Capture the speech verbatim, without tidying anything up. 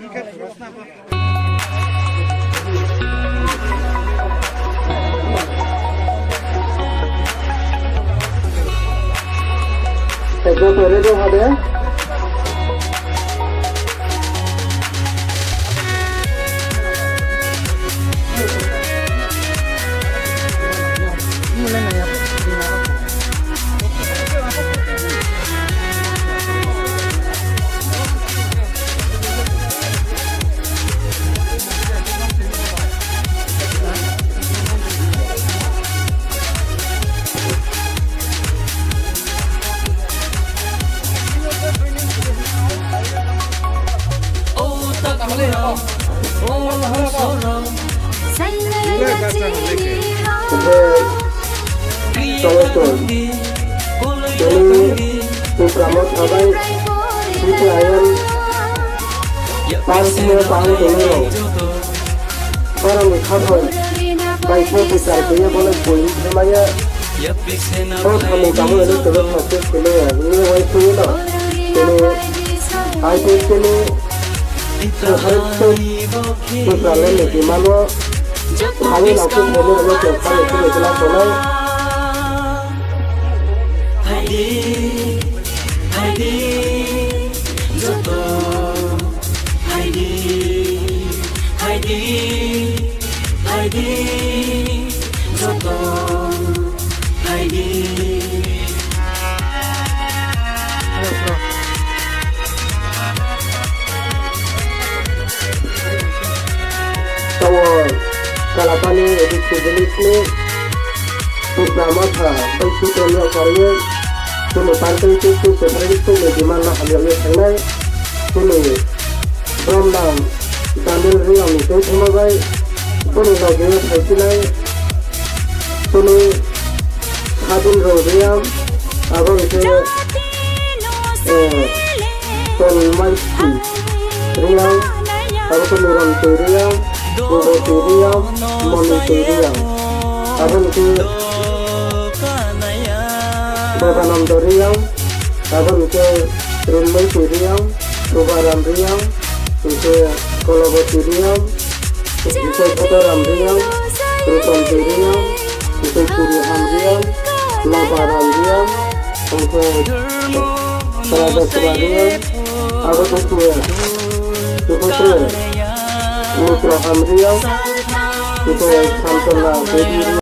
Ekdom ready hade. Oke, salam, salam. Ini Putra Motha bai Siti Ayan Park no paham tongwi rok. Borokni khaphang bai khe bichar khe bono bui khe maya. O samung tamo eno tebak thangkhe sini ya, ini wai sini no. Sini, I P S ni Suharto Putra le ni demand o. Thangwi nangkhe sini eno tong kha ni sini kela sonai. Haidi, haidi, joto. Haidi, haidi, haidi, joto, haidi. Tawo Kalapani A D C village ni Putra Motha bai Sutrani Okarwi chini party tei tei separate tei ni demand no hamyakwi thangnai. Chini Bromnang Daniel Riyang ni tei thangma bai boni logi phaisinai chini Khadin Rong Riyang, abo hwnkhe, eh, Tongmaisti Riyang, abo khe Niron Twi Riyang, Bubo Twi Riyang, Moni Twi Riyang, abo hwnkhe Bogananda Riyang, abo hwnkhe Rinmai Twi Riyang, Subaram Riyang, hwnkhe Koloboti Riyang, hwnkhe Kotoram Riyang, Rupan Twi Riyang, hwnkhe Kuriham Riyang, Lobaram Riyang, hwnkhe Raja Sura Riyang, abo hwnkhe Suputre Mukra Ham Riyang, hwnkhe Samtona Devi Riyang.